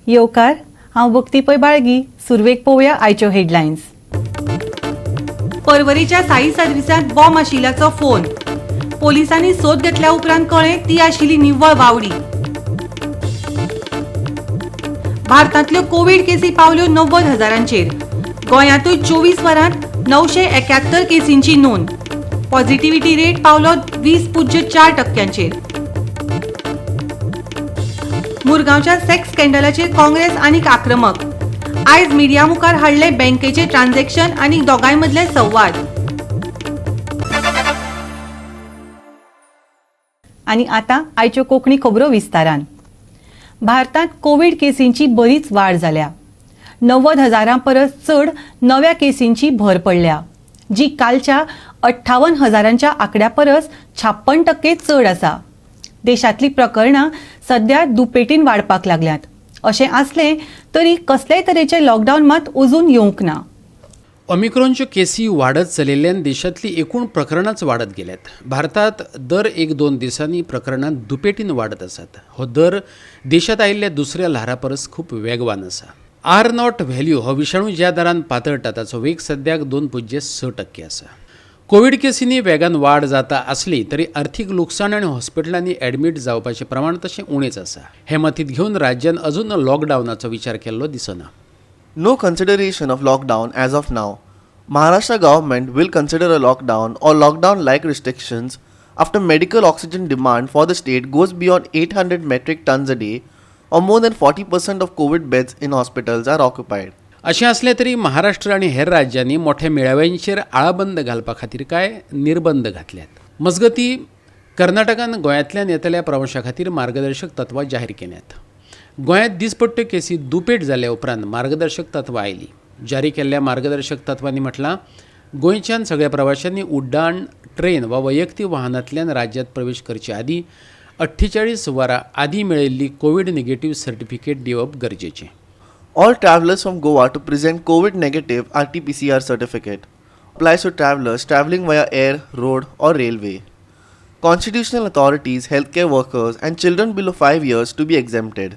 येवकार. हांव भक्ती पै बाळगी. सुरवेक पळोवया आयच्यो हेडलायन्स. परवरीच्या साई सर्विसांत बॉम्ब आशिल्ल्याचो फोन. पोलिसांनी सोद घेतल्या उपरांत कळ्ळें ती आशिल्ली निव्वळ वावडी. भारतांतल्यो कोवीड केसी पावल्यो 90 हजारांचेर. गोंयांतूय 24 वरांत 971 केसींची नोंद. पॉझिटिव्हिटी रेट पावलो 20.4 टक्क्यांचेर. मुरगांवच्या सेक्स स्कॅन्डलाचेर काँग्रेस आनीक आक्रमक. आयज मिडिया मुखार हाडले बँकेचे ट्रान्झॅक्शन आनी दोगांय मदले संवाद. आनी आतां आयच्यो कोंकणी खबरो विस्तारान. भारतांत कोवीड केसींची बरीच वाड जाल्या. 90 हजारां परस चड नव्या केसींची भर पडल्या, जी कालच्या 58 हजारांच्या आंकड्या परस 56% चड आसा. देशांतली प्रकरणां सध्या दुपेटीन वाडपाक लागल्यांत. अशें आसलें तरी कसलेय तरेचें लॉकडावन मात अजून येवंक ना. ओमिक्रॉनच्यो केसी वाडत चलिल्ल्यान देशांतली एकूण प्रकरणांच वाडत गेल्यात. भारतात दर एक दोन दिसांनी प्रकरणां दुपेटीन वाडत आसात. हो दर देशांत आयिल्ल्या दुसऱ्या ल्हारा परस खूब वेगवान आसा. Are not value हो विशाणू ज्या दरान पातळटा ताचो वेग सद्याक 2.6% आसा. कोवीड केसींनी वेगान वाड जाता आसली तरी अर्थीक लुकसाण आनी हॉस्पिटलांनी एडमीट जावपाचें प्रमाण तशें उणेंच आसा. हें मतींत घेवन राज्यान अजून लॉकडावनाचो विचार केल्लो दिसना. No consideration of lockdown as of now. Maharashtra government will consider a lockdown or lockdown like restrictions after medical oxygen demand for the state goes beyond 800 metric tons a day or more than 40% of COVID beds in hospitals are occupied. अशें आसलें तरी महाराष्ट्र आनी हेर राज्यांनी मोठ्या मेळाव्यांचेर आळाबंद घालपा खातीर कांय निर्बंध घातल्यात. मजगतीं, कर्नाटकान गोंयांतल्यान येतल्या प्रवाशां खातीर मार्गदर्शक तत्वां जाहीर केल्यात. गोंयांत दिसपट्ट्यो केसी दुपेट जाल्या उपरांत मार्गदर्शक तत्वां आयलीं. जारी केल्ल्या मार्गदर्शक तत्वांनी म्हटलां, गोंयच्यान सगळ्या प्रवाशांनी उड्डाण, ट्रेन वा वैयक्तीक वाहनांतल्यान राज्यांत प्रवेश करचे आदीं 48 वरां आदीं मेळिल्ली कोवीड निगेटीव सर्टिफिकेट दिवप गरजेचें. All travelers from Goa to present COVID negative RT PCR certificate. Applies to travelers traveling via air, road, or railway. Constitutional authorities, healthcare workers, and children below 5 years to be exempted.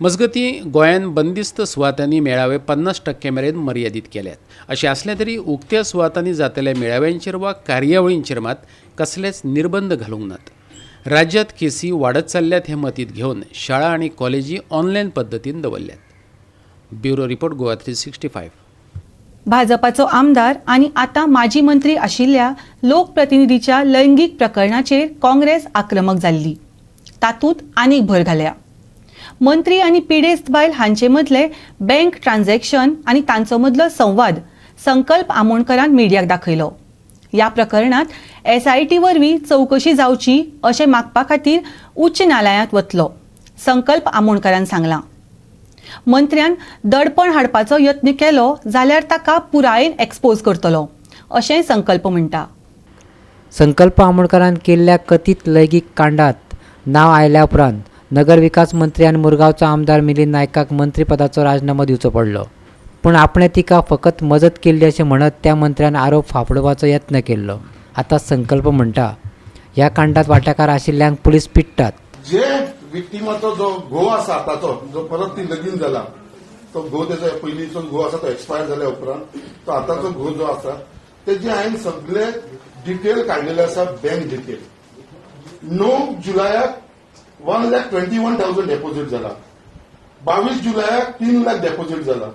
मजगतीं, गोंयांत बंदिस्त सुवातांनी मेळावे 50% मेरेन मर्यादीत केल्यात. अशें आसलें तरी उक्त्या सुवातांनी जातल्या मेळाव्यांचेर वा कार्यावळींचेर मात कसलेच निर्बंध घालूंक नात. राज्यांत केसी वाडत चल्ल्यात हें मतींत घेवन शाळा आनी कॉलेजी ऑनलायन पद्दतीन दवरल्यात. Bureau report, Goa 365. भाजपाचो आमदार आनी आतां माजी मंत्री आशिल्ल्या लोकप्रतिनिधीच्या लैंगीक प्रकरणाचेर काँग्रेस आक्रमक जाल्ली. तातूंत आनीक भर घाल्या. मंत्री आनी पिडेस्त बायल हांचे मदले बँक ट्रान्झॅक्शन आनी तांचो मदलो संवाद संकल्प आमोणकरान मिडियाक दाखयलो. ह्या प्रकरणात एसआयटी वरवीं चवकशी जावची अशें मागपा खातीर उच्च न्यायालयांत वतलो, संकल्प आमोणकरान सांगलां. मंत्र्यान दडपण हाडपाचो यत्न केलो जाल्यार ताका पुरायेन एक्सपोज करतलो, अशेंय संकल्प म्हणटा. संकल्प आमोणकरान केल्ल्या कथीत लैंगीक कांडात नांव आयल्या उपरांत नगरविकास मंत्री आनी मुरगांवचो आमदार मिलिंद नायकाक मंत्रीपदाचो राजिनामो दिवचो पडलो. पूण आपणें तिका फकत मजत केल्ली अशें म्हणत त्या मंत्र्यान आरोप फाफडोवपाचो यत्न केल्लो. आतां संकल्प म्हणटा, ह्या कांडात वांटेकार आशिल्ल्यांक पुलीस पिडटात. जे विक्टिमाचो जो घोव आसा, आताचो जो परत ती लगीन जाला तो घोव, तेजो पयलींचो घोव आसा तो एक्सपायर जाल्या उपरांत तो आतांचो घोव जो आसा, तेजे हांवें सगळे डिटेल काडलेले आसा, बँक डिटेल. 9 जुलयाक 1,21,000 deposit जाला, 22 जुलयाक 3 लाख डेपोजीट जाला,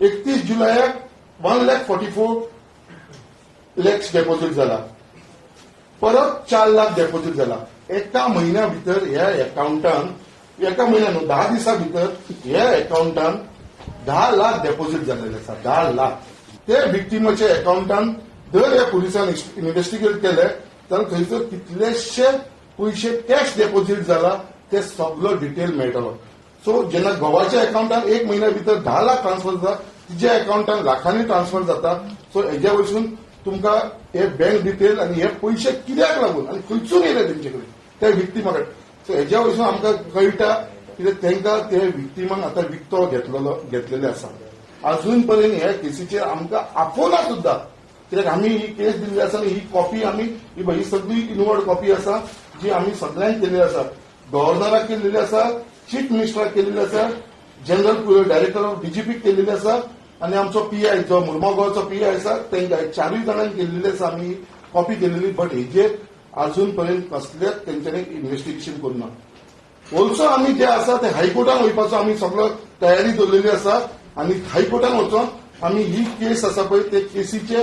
31 जुलयाक 1 लाख 44 लॅक्स deposit जाला, परत 4 लाख डेपोजीट जाला. एका म्हयन्या भितर ह्या अकाउंटान, एका म्हयन्या न्हू, 10 दिसां भितर ह्या अकाउंटान 10 लाख डेपोजीट जाल्लेले आसा. 10 लाख ते विक्टिमाच्या अकाउंटान. जर ह्या पुलिसान इन्व्हेस्टिगेट केले जाल्यार थंयसर कितलेशे पयशे कॅश डेपोजीट जाला ते सगलो डिटेल मेळटलो. सो जेन्ना घोवाच्या अकाउंटान एक म्हयन्या भितर 10 लाख ट्रान्सफर जाता, तिच्या अकाउंटान लाखांनी ट्रान्सफर जाता, सो हेज्या वयसून तुमकां हे बँक डिटेल आनी हे पयशे कित्याक लागून आनी खंयसून येयले तेंचे कडेन, त्या विक्टिमा कडेन, सो हेज्या वयसून आमकां कळटा कित्याक तांकां ते विक्टिमाक आतां विकतो घेतलेले आसा. अजून पर्यंत ह्या केसीचेर आमकां आपोवना सुद्दां, कित्याक आमी ही केस दिल्ली आसा आनी ही कॉपी आमी ही पळय, ही सगळी इनवर्ड कॉपी आसा जी आमी सगळ्यांक केल्ली आसा. गव्हर्नराक केल्लेली आसा, चीफ मिनिस्टराक केल्लेली आसा. जनरल डायरेक्टर ऑफ डीजीपीक केल्लेली आसा आनी आमचो पीआय जो मुर्मगांवचो पीआय आसा तांकां चारूय जाणांक केल्लेली आसा आमी कॉपी केलेली, बट हेजेर अजून पर्यंत कसलेच तेंच्यांनी इन्व्हेस्टिगेशन करूं ना. ऑल्सो आमी जे आसा ते हायकोर्टान वयपाचो आमी सगळो तयारी दवरलेली आसा आनी हायकोर्टान वचोन आमी ही केस आसा पळय, ते केसीचे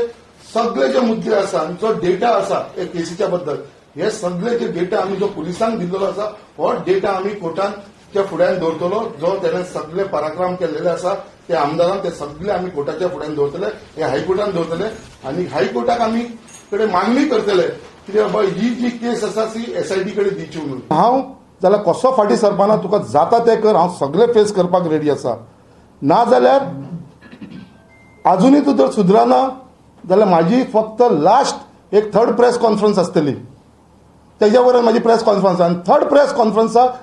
सगळे जे मुद्दे आसा आनी जो डेटा आसा हे केसीच्या बद्दल, हे सगळे जे डेटा आमी जो पुलिसांक दिल्लो आसा, हो डेटा आमी कोर्टाच्या फुड्यान दवरतलो. जो तेणे सगळे पराक्रम केल्लेले आसा ते आमदारान, ते सगळे आमी कोर्टाच्या फुड्यान दवरतले, हे हायकोर्टान दवरतले आनी हायकोर्टाक आमी कडेन मागणी करतले कितें बाबा ही जी केस आसा ती एसआयटी कडेन दिवची म्हणून. हांव जाल्यार कसो फाटीं सरपाना, तुका जाता तें कर, हांव सगळें फेस करपाक रेडी आसा. ना जाल्यार अजुनूय तूं जर सुदराना जाल्यार म्हाजी फक्त लास्ट एक थर्ड प्रेस कॉन्फरन्स आसतली. तेज्या वयर म्हाजी प्रेस कॉन्फरन्स आनी थर्ड प्रेस कॉन्फरन्साक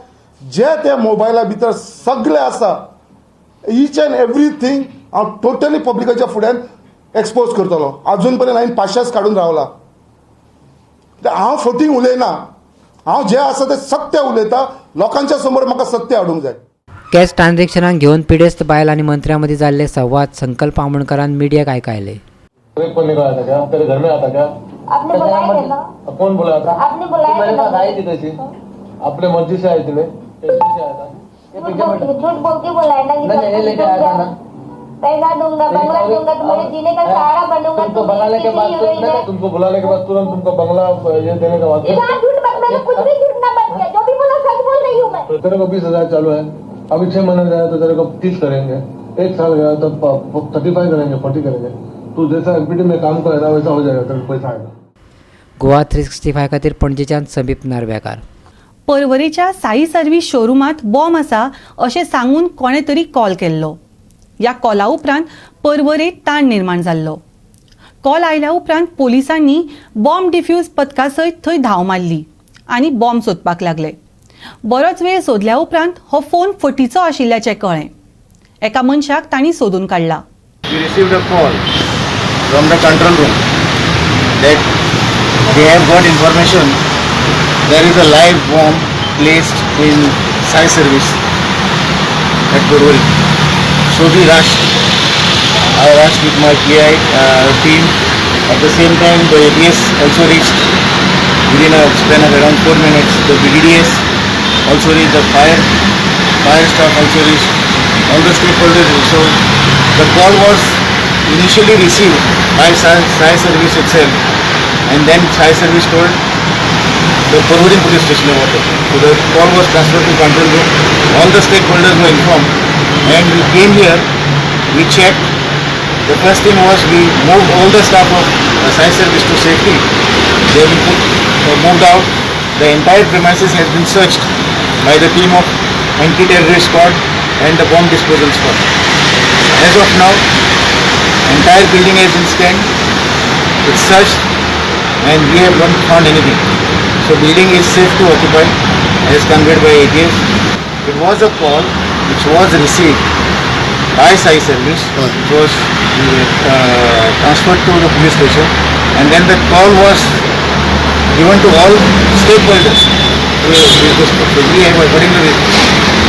जे ते मोबायला भितर सगळे आसा, ईच अँड एवरीथींग हांव टोटली पब्लिकाच्या फुड्यान एक्सपोज करतलो. अजून पर्यंत हांवें पाशास काडून रावला. हांव फटींग उलयना, हांव जें आसा तें सत्य उलयता. लोकांच्या समोर म्हाका सत्य हाडूंक जाय. कॅश ट्रान्झॅक्शनाक घेवन पिडेस्त बायल आनी मंत्र्या मदीं जाल्ले संवाद संकल्प आमोणकारान मिडियाक आयकयले. कौन आया था क्या? तेरे घर में आता क्या? आपने बुलाया थे ना? कौन बुलाया था? आपने बुलाया? मेरे पास आई थी तैसी, अपने मर्जी से आई थी, मैं से आया था. झूठ बोल के बुलाया ना? नहीं, लेके आया था ना. पैसा दूंगा, बंगला दूंगा, तुम्हारे जीने का सहारा बनूंगा. तुमको बंगला के बाद, तुमको बुलाने के बाद तुरंत तुमको बंगला ये देने का बाद झूठ मत, मैंने कुछ भी झूठ ना बन गया, जो भी बोला सच बोल रही हूँ मैं. तो तेरे को 20,000 चालू है, अभी 6 महीने गया तो तेरे को 30 करेंगे, 1 साल गया तो 35 करेंगे, 40 करेंगे. तू जैसा एमपीटी में काम करेगा वैसा हो जाएगा, तेरे को पैसा आएगा. गोवा 365 खातीर पणजेच्यान समीप नार्वेकार. पर्वरेच्या साई सर्व्हिस शोरुमांत बॉम्ब आसा अशें सांगून कोणें तरी कॉल केल्लो. ह्या कॉला उपरांत पर्वरेत ताण निर्माण जाल्लो. कॉल आयल्या उपरांत पोलिसांनी बॉम्ब डिफ्यूज पथका सयत थंय धांव मारली आनी बॉम्ब सोदपाक लागले. बरोच वेळ सोदल्या उपरांत हो फोन फटीचो आशिल्ल्याचें कळ्ळें. एका मनशाक तांणी सोदून काडला. We received a call from the control room that they have got information there is a live bomb placed in Sai Service at Porvorim. So we rushed. I rushed with my PI team. At the same time, the ATS also reached within a span of around 4 minutes. The BDDS also reached, the fire staff also reached, all the stakeholders reached. So the call was initially received by Sai Service itself, and then Sai Service told the Porvorim police station about it. So the call was transferred to control room. All the stakeholders were informed, and we came here. We checked. The first thing was we moved all the staff of Sai Service to safety. They have been moved out. The entire premises has been searched by the team of anti-terrorist squad and the bomb disposal squad. As of now, entire building has been scanned, it's searched, and we have not found anything. So building is safe to occupy as conveyed by ATS. It was a call which was received by Sai Service, which was transferred to the police station, and then the call was given to all stakeholders. So we have accordingly,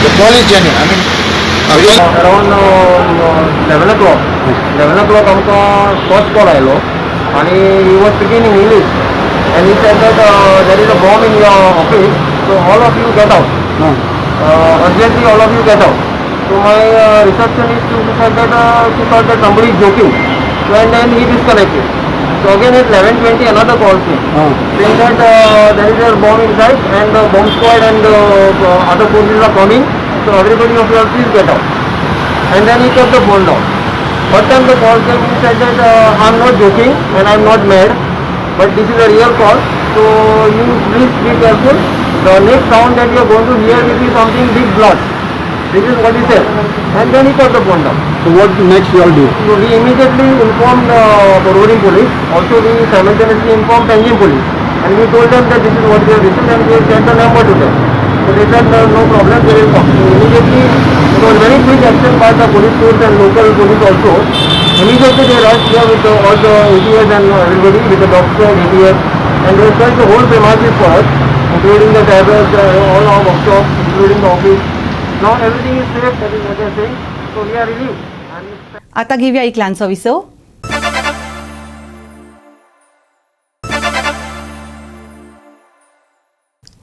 the call is genuine. I mean, around 11 o'clock आमकां first call आयलो आनी he was speaking in English and he said that there is a bomb in your office, so all of you get out urgently, all of you get out. So my receptionist said that she thought that somebody is joking. So and then he disconnected. So again at 11:20 another call came saying that there is a bomb inside and the bomb squad and the other forces are coming. So everybody of you all please get out. And then he kept the phone down. First time the call came, he said that I'm not joking and I'm not mad, but this is a real call. So you please be careful. The next sound that you are going to hear will be something big blast. This is what he said. And then he cut the phone down. So what next you all do? So we immediately informed Porvorim police. Also we simultaneously informed Panjim police. And we told them that this is what we have received and we have sent the number to them. So they said no problem, they will come. So immediately it was very quick action by the police force and local police also. Immediately they rushed here with all the ATS and everybody with the dog squad, ATS, and they searched the whole premises for us, including the tablets, all our workshop, including the office. Now everything is safe, that is what they are saying. So we are relieved. आता घेऊया एक ल्हानसो विसव.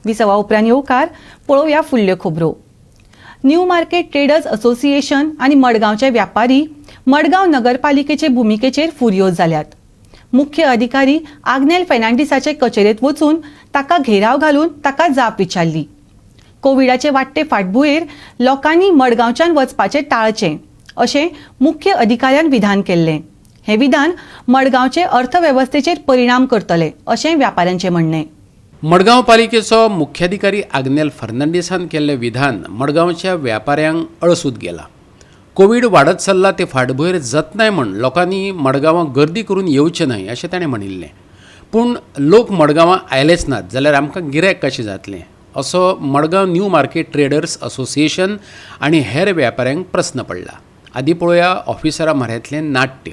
विसवा उपरांत येवकार पळोवया फुडल्यो खबरो. New market traders association आनी मडगांवचे व्यापारी मडगांव नगरपालिकेचे भुमिकेचेर फुर्योज जाल्यात. मुख्य अधिकारी आग्नेल फेर्नांडीसाचे कचेरेंत वचून ताका घेराव घालून ताका जाप विचारली. कोविडाचे वाडटे फाटभुंयेर लोकांनी मडगांवच्यान वचपाचें टाळचें अशें मुख्य अधिकाऱ्यान विधान केल्लें. हें विधान मडगांवचे अर्थवेवस्थेचेर परिणाम करतलें अशें व्यापाऱ्यांचें म्हणणें. मडगांव पालिकेचो मुख्याधिकारी आग्नेल फर्नांडीसान केल्लें विधान मडगांवच्या व्यापाऱ्यांक अळसूत गेला. कोवीड वाडत चल्ला ते फाटभुंयेर जतनाय म्हण लोकांनी मडगांवां गर्दी करून येवचें न्हय अशें ताणें म्हणिल्लें. पूण लोक मडगांवां आयलेच नात जाल्यार आमकां गिरायक कशें जातलें असो Madgaon new market traders association आनी हेर व्यापाऱ्यांक प्रस्न पडला. आदी पळोवया ऑफिसरा म्हऱ्यांतलें नाट्य.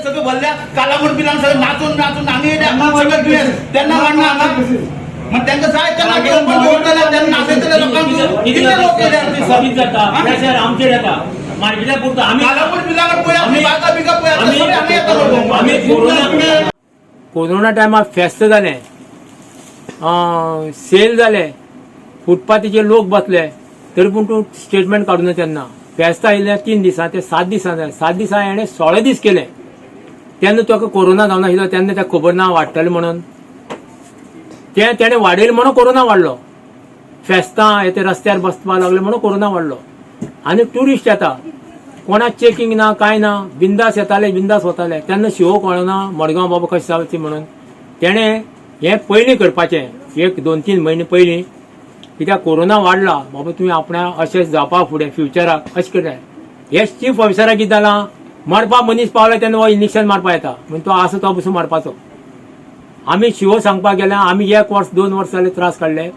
सगळं भरल्या कालामूड बिलान सगळं नाचून नाचून आंगी सगळं त्यांना वाडना हांगा मग त्यांना जाय त्यांना ओपन दवरतले त्यांना नाचयतले लोकांक कितले लोक जाता प्रेशर आमचेर येता मार्केटाक पुरता. आमी कालामूड बिलाकड पळय आमी बागा बिगा पळय सगळे हांगा येता लोक. आमी कोरोना टायमार फेस्त जालें, सेल जाले, फुटपाथीचेर लोक बसले, तरी पूण तूं स्टेटमेंट काडूना. तेन्ना फेस्त आयिल्लें 3 दिसां ते 7 दिसां जालें. 7 दिसां हेणें 16 दीस केले. तेन्ना तुका कोरोना जावनाशिल्लो, तेन्ना ताका खबर ना वाडटलें म्हणून, तें तेणें वाडयलें म्हणून कोरोना वाडलो. फेस्तां हे ते रस्त्यार बसपाक लागले म्हणून कोरोना वाडलो. आनी ट्युरिस्ट येता, कोणाक चेकिंग ना कांय ना, बिंदास येताले बिंदास वताले. तेन्ना शिवो कळना मडगांव बाबा कशें जावची म्हणून. तेणें हें पयलीं करपाचें, 1-2-3 म्हयने पयलीं, कित्याक कोरोना वाडला बाबा तुवें आपणा अशें जावपा फुडें फ्युचराक अशें करता. हे चीफ ऑफिसराक कितें जालां, मरपा मनीस पावला तेन्ना हो इंजेक्शन मारपा येता म्हण तो आसा तो पसून मारपाचो. आमी शिवो सांगपाक गेल्यार आमी 1 वर्स 2 वर्स जाले त्रास काडले.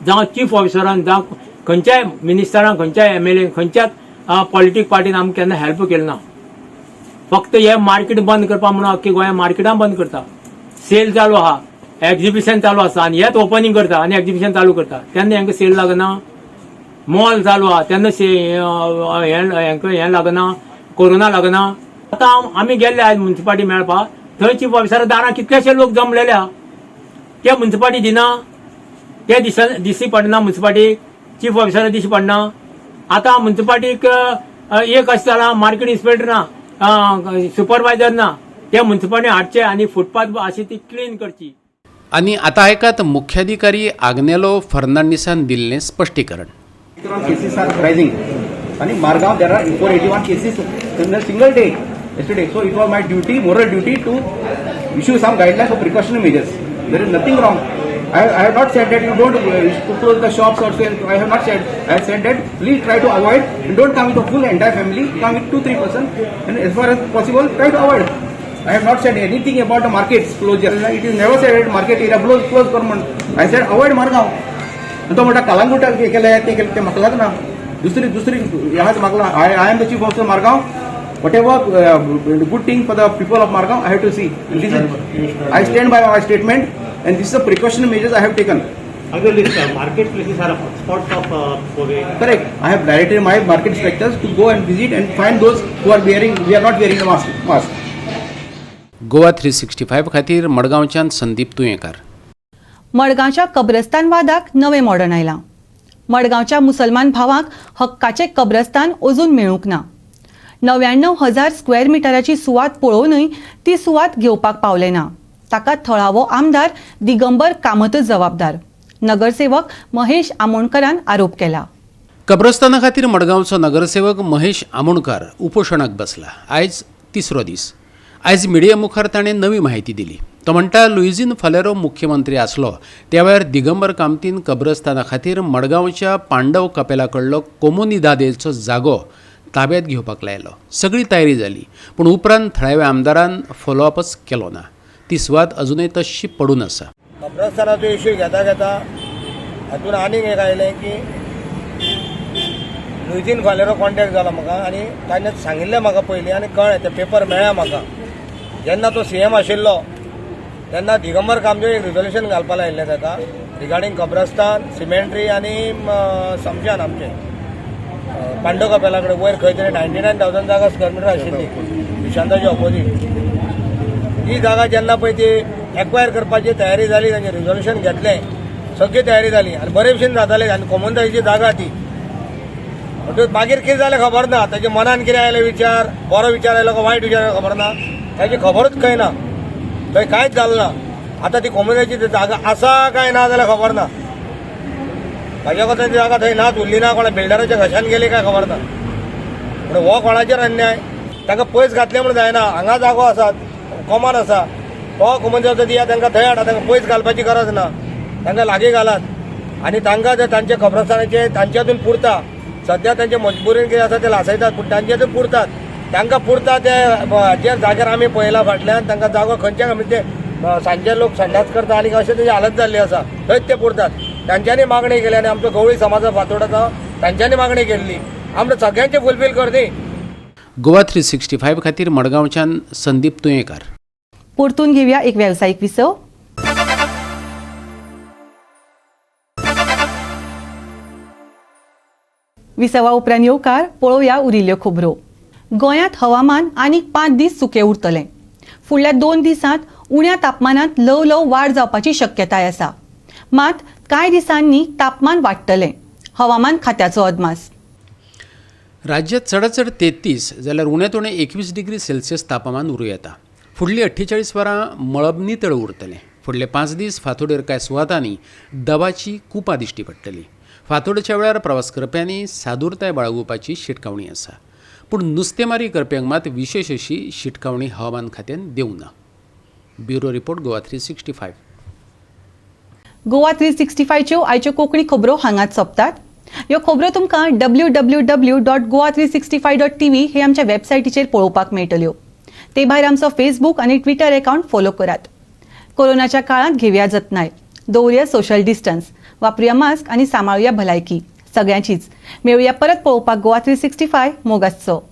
जावं चीफ ऑफिसरान, जावं खंयच्याय मिनिस्टरान, खंयच्याय एमएलए, खंयच्याच पॉलिटीक पार्टीन आमकां केन्ना हेल्प केलें ना. फक्त हे मार्केट बंद करपाक म्हणून अख्खे गोंया मार्केटां बंद करता. सेल चालू आहा, एक्झिबिशन चालू आसा आनी हेच ओपनिंग करता आनी एक्झिबिशन चालू करता. तेन्ना हेंकां सेल लागना, मॉल चालू आहा तेन्ना हेंकां हें लागना, कोरोना लागना. आतां आमी गेल्ले आयज मुन्सिपालिटी मेळपाक, थंय चीफ ऑफिसरा दारां कितलेशे लोक जमलेले आहा. ते मुन्सिपालिटी दिना, ते दिसी पडना, मुन्सिपालिटीक चीफ ऑफिसरा दिशी पडना. आतां मुन्सिपालिटीक एक अशें जालां, मार्केट इन्स्पेक्टर ना, सुपरवायजर ना, ते मुन्सिपालिटी हाडचे आनी फुटपाथ आशी ती क्लीन करची. आनी आतां आयकात मुख्याधिकारी आग्नेलो फर्नांडीसान दिल्लें स्पश्टीकरण. Cases are rising. And in Margao there are 481 cases in a single day yesterday. So it was my duty, moral duty, to issue some guidelines for precautionary measures. There is nothing wrong. I have not said that you don't close the shops or so. I have not said. I have said that please try to avoid and don't come with the full entire family. Come with 2-3 person, and as far as possible try to avoid. I have not said anything about the markets closure. It is never said that market area close government. I said avoid Margao. तो म्हणटा कलांगूट केलें तें केलें तें म्हाका लागना. दुसरी दुसरी ह्याच म्हाका I am the chief officer Margao. Whatever good thing for the people of Margao I have to see. This is I stand by my statement and this is a precautionary measures I have taken. Market places are hotspots of COVID. Correct. I have directed my market inspectors to go and visit and find those who are wearing, we are not wearing the mask. Goa 365 खातीर मडगांवच्यान संदीप तुयेंकार. मडगांवच्या कब्रस्तान वादाक नवें modern आयलां. मडगांवच्या मुसलमान भावांक हक्काचें कब्रस्तान अजून मेळूंक ना. 99,000 स्क्वेअर मिटराची सुवात पळोवनूय ती सुवात घेवपाक पावले ना. ताका थळावो आमदार दिगंबर कामतच जबाबदार, नगरसेवक महेश आमोणकरान आरोप केला. कब्रस्ताना खातीर मडगांवचो नगरसेवक महेश आमोणकार उपोशणाक बसला. आयज तिसरो दीस. आयज मिडिया मुखार ताणें नवी म्हायती दिली. तो म्हणटा लुइझीन फालेरो मुख्यमंत्री आसलो त्या वेळार दिगंबर कामतीन कब्रस्ताना खातीर मडगांवच्या पांडव कपेला कडलो कोमुनिदादेचो जागो ताब्यात घेवपाक लायलो. सगळी तयारी जाली, पूण उपरांत थळाव्या आमदारान फॉलोअपच केलो ना. ती सुवात अजुनय तशी पडून आसा. कब्रस्तानाचो इश्यू घेता घेता हातून आनीक एक आयलें की लुईझीन फालेरो कॉन्टेक्ट जालो म्हाका आनी ताणें सांगिल्लें म्हाका पयलीं आनी कळ्ळें, ते पेपर मेळ्ळ्या म्हाका. जेन्ना तो सीएम आशिल्लो तेन्ना दिगंबर कामदेव एक रिजोल्युशन घालपा लायिल्लें ताका रिगार्डींग कब्रस्तान, सिमेंट्री आनी समशान. आमचें पांडव कपेला कडेन वयर खंय तरी 99,000 जागा स्क्वेअर मिटर आशिल्ली विशांताच्या ऑपोजीट. ती जागा जेन्ना पळय ती एक्वायर करपाची तयारी जाली, तांचें रिजोल्युशन घेतलें, सगळी तयारी जाली आनी बरे भशेन जातालें आनी कोमुनिदादीची जागा ती. म्हणटकच मागीर कितें जालें खबर ना, ताच्या मनान कितें आयलें विचार, बरो विचार आयलो काय वायट विचार आयलो खबर ना, ताची खबरूच खंय ना, थंय कांयच जालें ना. आतां ती कोमुनिदादीची जागा आसा काय ना जाल्यार खबर ना. म्हाज्या कोतान ती जागा थंय नाच, उरली ना, कोणा बिल्डराच्या घशान गेली काय खबर ना. पूण हो कोणाचेर अन्याय? तांकां पयस घातलें म्हूण जायना, हांगा जागो आसा, कॉमन आसा, तो कोमुनिदादीचो दिया तांकां, थंय हाडा, तांकां पयस घालपाची गरज ना, तांकां लागीं घालात आनी तांकां जर तांचे कब्रस्तानाचे तांच्यातून पुरता, सद्या तांचे मजबुरीन कितें आसा ते लासयतात, पूण तांच्यातून पुरतात, तांकां पुरता ते जे जाग्यार आमी पळयला फाटल्यान तांकां जागो खंयच्या म्हणजे सांजचे लोक संडास करता आनी अशें तेजी हालत जाल्ली आसा, थंयच ते पुरतात. तांच्यांनी मागणी केली आनी आमचो गवळी समाजा फातोडाचो तांच्यांनी मागणी केल्ली, आमकां सगळ्यांचे फुलफील कर न्ही. गोवा 365 खातीर मडगांवच्यान संदीप तुयेंकार. परतून घेवया एक वेवसायीक विसव. विसवा उपरांत येवकार. पळोवया उरिल्ल्यो खबरो. गोंयांत हवामान आनीक 5 दीस सुकें उरतलें. फुडल्या 2 दिसांत उण्या तापमानांत ल्हव ल्हव वाड जावपाची शक्यताय आसा. मात कांय दिसांनी तापमान वाडटलें, हवामान खात्याचो अदमास. राज्यात चडात चड 33 जाल्यार उण्यांत उणें 21 डिग्री सेल्सियस तापमान उरूं येता. फुडलीं 48 वरां मळब नितळ उरतलें. फुडले 5 दीस फांतोडेर कांय सुवातांनी दबाची कुपां दिश्टी पडटली. फांतोडेच्या वेळार प्रवास करप्यांनी सादूरताय बाळगुपाची शिटकावणी आसा. पूण नुस्तेमारी करप्यांक मात विशेश अशी शिटकावणी हवामान खात्यान दिवंक ना. Bureau report, Goa 365. Goa 365च्यो आयच्यो कोंकणी खबरो हांगाच सोंपतात. ह्यो खबरो तुमकां www.goa365.tv हे आमच्या वेबसायटीचेर पळोवपाक मेळटल्यो. ते भायर आमचो फेसबूक आनी ट्विटर अकाउंट फॉलो करात. कोरोनाच्या काळांत घेवया जतनाय, दवरुया सोशल डिस्टन्स, वापरुया मास्क आनी सांबाळुया भलायकी सगळ्यांचीच. मेळुया परत पळोवपाक गोवा 365. मोग आसचो.